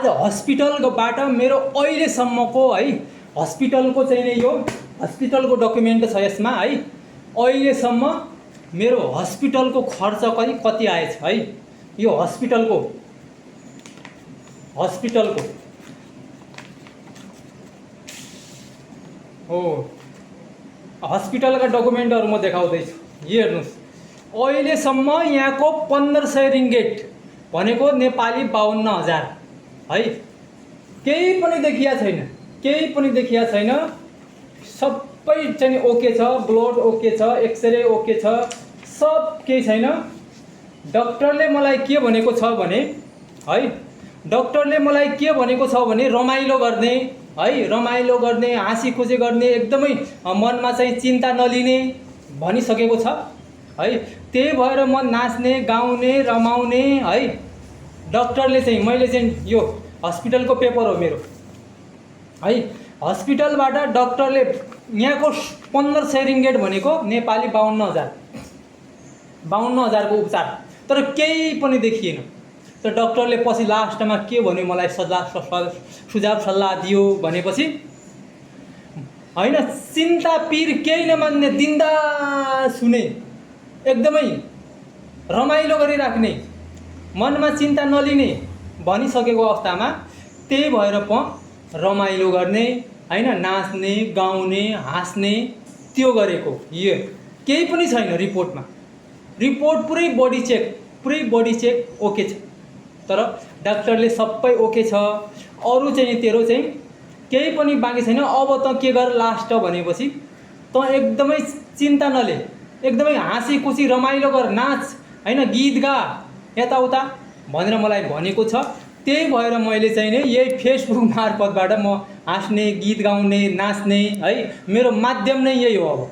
आज हस्पिटलबाट मेरो अहिलेसम्मको है हस्पिटलको चाहिँ नि यो हस्पिटलको डकुमेन्ट छ यसमा है। अहिलेसम्म मेरो हस्पिटलको खर्च कति आएछ है। यो हस्पिटलको हो हस्पिटलका डकुमेन्टहरू म देखाउँदैछु। यो हेर्नुहोस्, अहिलेसम्म यहाँको 1500 रिङ्गेट भनेको नेपाली 52,000 है। केही पनि देखिया छैन, सबै चाहिँ ओके छ, ब्लड ओके छ, एक्सरे ओके छ, सब केही छैन। डाक्टरले मलाई के भनेको छ भने है, डाक्टरले मलाई के भनेको छ भने रमाइलो गर्ने है, रमाइलो गर्ने, हाँसी खुसी गर्ने, एकदमै मनमा चाहिँ चिन्ता नलिने भनिसकेको छ है। त्यही भएर म नाच्ने, गाउने, रमाउने है। डाक्टरले चाहिँ मैले चाहिँ यो हस्पिटलको पेपर हो मेरो है। हस्पिटलबाट डाक्टरले यहाँको 1500 रिङ्गेट भनेको नेपाली 52,000 को उपचार, तर केही पनि देखिएन। त डाक्टरले पछि लास्टमा के भन्यो मलाई सुझाव सल्लाह दियो भनेपछि हैन, चिन्ता पीर केही नमान्ने, दिनदास हुने, एकदमै रमाइलो गरिराख्ने, मनमा चिन्ता नलिने भनिसकेको अवस्थामा त्यही भएर रमाइलो गर्ने हैन, नाच्ने, गाउने, हाँस्ने त्यो गरेको। यो केही पनि छैन रिपोर्टमा। रिपोर्ट पुरै बडी चेक ओके छ, तर डाक्टरले सबै ओके छ, अरू चाहिँ तेरो चाहिँ केही पनि बाँकी छैन। अब त के गर लास्ट भनेपछि त एकदमै चिन्ता नले, एकदमै हाँसी खुसी रमाइलो गर, नाच हैन, गीत गा, यताउता भनेर मलाई भनेको छ। त्यही भएर मैले चाहिँ नि यही फेसबुक मार्फतबाट म हाँस्ने, गीत गाउने, नाच्ने है, मेरो माध्यम नै यही हो। अब